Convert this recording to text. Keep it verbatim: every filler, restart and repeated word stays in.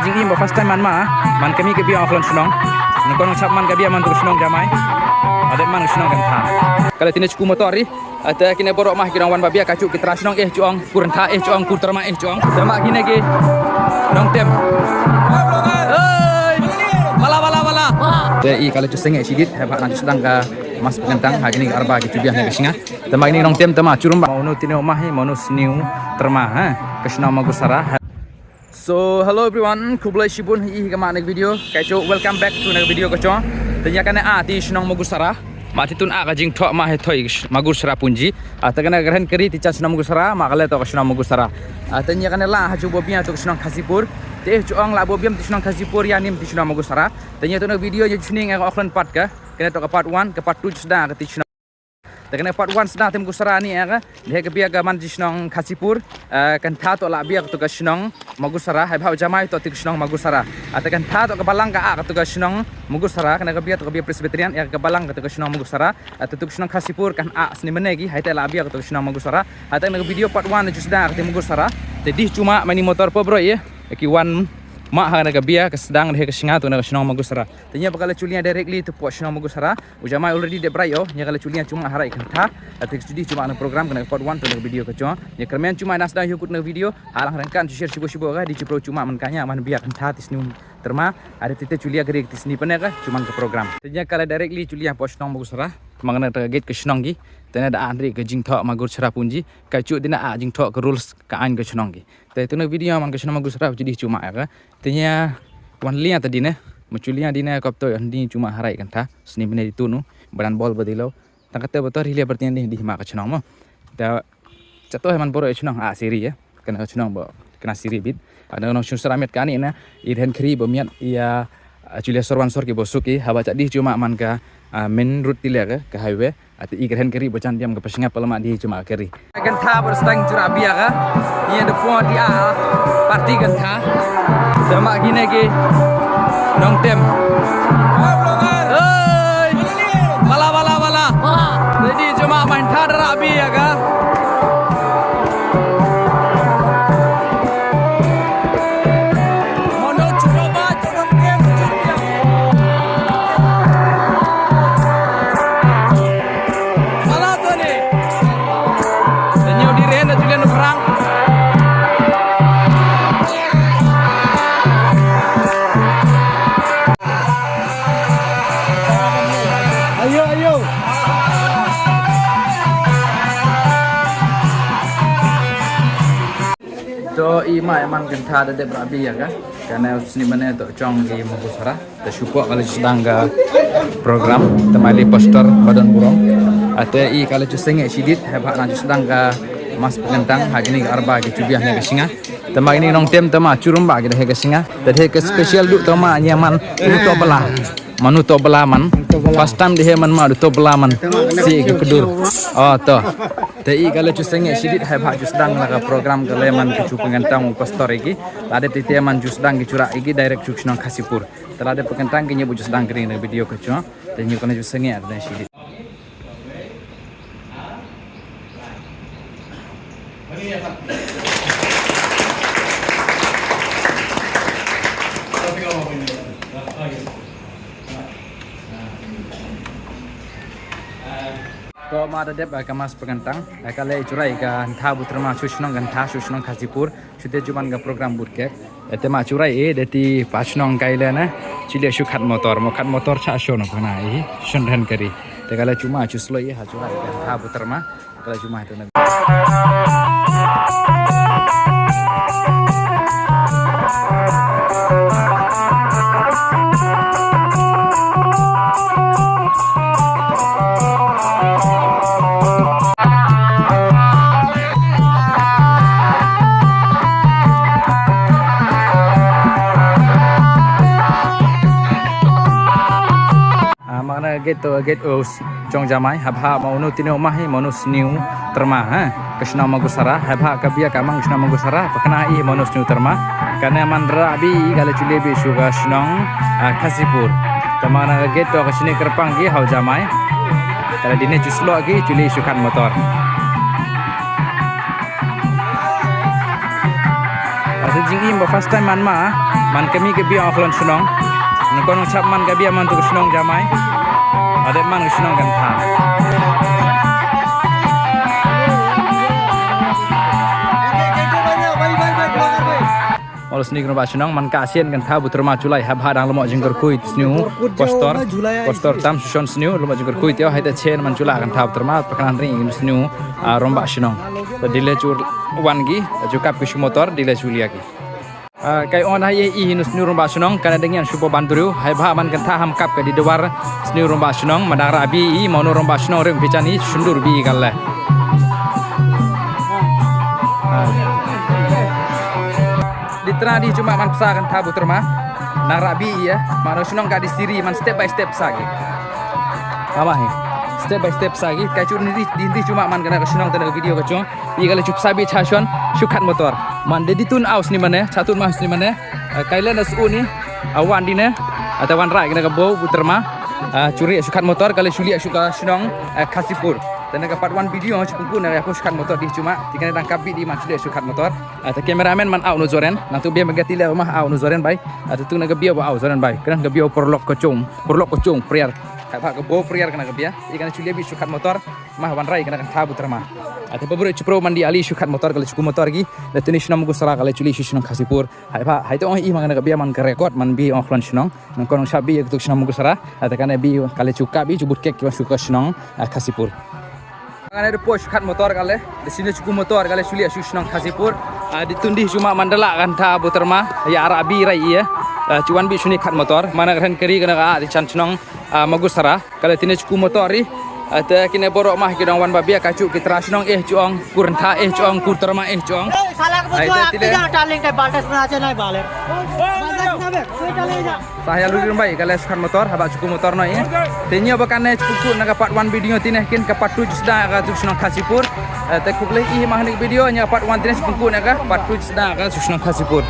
Jingim ba first time man ma, man ka mih ka biang ha khlon shnong. Nyngkong nang shap man ka biang man tu ka shnong Jamai. Haduh man ka shnong Kyntha. Ka la tine sha ku motor ri. Ate kine baroh ma ki nongwan ba biang, ka shu ki trai shnong, eh, jong kur Kyntha, eh, jong kur Tyrma, eh, jong. Te ma kine ki nongtem. Hei! Bala, bala, bala. Te i ka la ju sangeh shadid, haba nang ju sdang ka mass pynkyntang ha kine ki arba ki ju biang ha ka sngi. Te ma kine ki nongtem, te ma shu rung ba, mano tine u ma hi, mano sniew Tyrma, ha, ka shnong Magursara. So, hello everyone, khublei shibun ïa ka ma na ka video. Kaei, welcome back to na ka video ka jong. Te ïa kane a ti shnong Magursara. Ma ti tun a ka jingthoh ma hi thoi Magursara Punji. A te kane ka kren kari ti jan shnong Magursara, ma ka le to ka shnong Magursara. A te ïa kane la ha ju bo biang to ka shnong Khasipur. Te ju ong la bo biang ti shnong Khasipur ïa nim ti shnong Magursara. Te ïa to na video ïa ju sning ïa ka Auckland part ka. Kane to ka part one, ka part two ju sdang ka ti shnong. Te kane part one sdang te Magursara ni ïa ka. Dei ka biang ka man ti shnong Khasipur, eh, Kyntha to la biang to ka shnong Magursara, haba Jamai to ti ka shnong Magursara. Ate Kyntha to ka balang ka a to ka shnong Magursara, kane ka biang to ka biang Presbyterian, ïa ka balang ka to ka shnong Magursara. Ate to ka shnong Khasipur kan a sni mane ki, haite la biang to ka shnong Magursara. Ate kane ka video part one ju sdang ka ti Magursara. Te dih juma mani motor po bro ïa. Ki wan ma ha kane ka biang ka sdang dei ka snga to na ka shnong Magursara. Te ïa ba ka la ju leit directly to po shnong Magursara. U Jamai already dep rai ïa, ïa ka la ju leit juma ha rai Kyntha. Ate ju dih juma na program kane part one to na video ka jong. Ïa kyrmen juma na sdang ïa kut na video. Halang rangkan ju share shibo shibo ka di ju pro juma man ka ïa man biang Kyntha ti sniew Tyrma. Ate ti te ju leit ka ri ti sniew pynne ka juma ka program. Te ïa ka la directly ju leit po shnong Magursara. Ma kane ta gate ka shnong ki. Te na da an ri ka jingthoh Magursara Punji. Ka ju dina a jingthoh ka rules ka aiñ ka shnong ki. Te tu na video man ka shnong Magursara ju dih juma ïa ka. Te ïa wan leit ta dine, ma ju leit dine kop to ïa dih juma ha rai Kyntha. Sniew mane di tu nu, badan bol ba di lo. Tang kata ba to ri leit bertian dih dih ma ka shnong mo. Te cha to hi man boro ïa shnong a siri ïa. Kane ka shnong ba kane siri bit. Ane nong shnong sara miet kane na i rhen kri ba miet ïa, ah, ju leit sor wan sor ki ba suk ki haba cha dih juma man ka, ah, main road ti leh ka, ka highway. Ate i kren kari ba jan diam ka pashngap pala ma di juma kari. Kyntha bar stang jura biang ka. Ïa da po di a party Kyntha. Te ma kine ki nongtem. Hei! Bala, bala, bala. Te di juma main tha da biang ka. Mono chuba ba. Ayo, ayo. To i ma i man Kyntha da dep rabi ïa ka. Kane u sni mane to chong ki Magursara. Te shu pok ka la ju sdang ka program te ma i pastor ba don burom. Ate i ka la ju sangeh shadit haba nang ju sdang ka mass pynkyntang ha kine ki arba ki ju biang ha ka sngi. Te ma kine nongtem te ma shu rung ba ki da ha ka sngi. Te da ka special duh te ma ïa man u tobla. Mano tobla man. Tobla. First time dei hi man ma u tobla man. Tobla. Si ki kdur. Oh to. Te i ka la ju sangeh shadit haba ju sdang la ka program ka la man ki ju pynkyntang u pastor ïa ki. Lada te te man ju sdang ki jura ïa ki direct ju shnong Khasipur. Te lada pynkyntang ki ñiew ba ju sdang kane ka video ka jong. Te ñiew ka la ju sangeh ar dang shadit. To ma da dep ka mass pynkyntang, ka la ju rai ka Kyntha Butyrma sha shnong Kyntha sha shnong Khasipur. Shu te ju man ka program boot camp. Te ma shu rai e, da ti pa shnong kai le na. Shu le shu khat motor, mo khat motor cha shu no kana e, shu ren kari. Te ka la ju ma shu sloi e, ha shu rai ka Kyntha Butyrma. Ka la ju ma tu na. Ah, ma kane gate to gate, oh, jong Jamai, haba ma uno tine u ma hi, ma uno sniew Tyrma, ha. Ka shnong Magursara, haba ka biang ka mang shnong Magursara, pakna i ma uno sniew Tyrma. Kane man rabi ka la ju le bi shu ka shnong, ah, Khasipur. Te ma kane gate to ka shini kyrpang ki ha u Jamai. Te la dine ju slok ki, ju le shu khat motor. Jingim ba first time man ma, man ka mih ka biang ha khlon shnong. Nang kon chap man ka biang man tu ka shnong Jamai. Hadep man ka shnong Kantha. Ol sniew rangbah shnong man ka sien Kantha Butrma Julai ha bha dang lamo jingkyrkhu sniew. Pastor, pastor tam sushon sniew lamo jingkyrkhu tio hai ta chen man Julai Kantha Butrma paknan ring sniew. Rangbah shnong. Dile chur wan gi, ju kap ki shu motor, dile chu lia ki. Kai on hai i hi nu sniew rangbah shnong, kane dang ïan shu ban duriu, hai bha man Kantha ham kap ka di dewar sniew rangbah shnong, madang ra bi i, mano rangbah shnong rim pichan i, shundur bi i kale. Di tra di cuma man psa Kantha Butrma, nang ra bi i ya, mano shnong ka di siri man step by step sa ki. Ama hi, step by step sa ki, kai chu ni di, di, di cuma man kane ka shnong tane ka video ka chung. I kale chup sabi cha shon, shu khat motor. Man de di tun aus ni mane, cha tun mas ni mane. Kailan as uni, awan di ne, ata wan rai kena ka bo Butrma. Churi shu khat motor, kale shuli shu ka shnong Khasipur. Tena ka part one video chu pungku na ya ko shu khat motor di cuma. Tikane dang kabi di man shuli shu khat motor. Ata cameraman man au no joren, nang tu bia magati le ma au no joren bai. Ata tu na ka bia ba au joren bai. Kena ka bia porlok ko chung, porlok ko chung, prayer. Ka bo prayer kena ka bia. Ikane shuli bi shu khat motor. Mah wan rai kena Kantha Butrma. Ate babru chipro mandi ali shu khat motor kale chuku motor gi. Da tuni shnong Mugusra kale chuli shu shnong Khasipur. Hai pha, hai to ong i man kena ka bia man ka record man bi ong khlon shnong. Nang kon ong shap bi yak tu shnong Mugusra. Ate kane bi kale chuka bi chubut kek ki shu ka shnong Khasipur. Kane de po shu khat motor kale. Da sini chuku motor kale chuli shu shnong Khasipur. Di tundi cuma mandala Kantha Butrma. Ya ara bi rai iya. Chuan bi shuni khat motor. Mana kren keri kena ka di chan shnong Mugusra. Kale tine chuku motor i. Ate kine borok mah ki dong wan babia ka chu ki tra shnong eh chuong, kur Kantha eh chuong, kur Butrma eh chuong. Sala ka bujua tine. Sa ya luri bai kale skan motor haba chuku motor no i. Tine ba kane chuku na ka part one video tine kin ka part two sda ka chu shnong Khasipur. Ate khublei i mah ni video nya part one tine chuku na ka part two sda ka chu shnong Khasipur.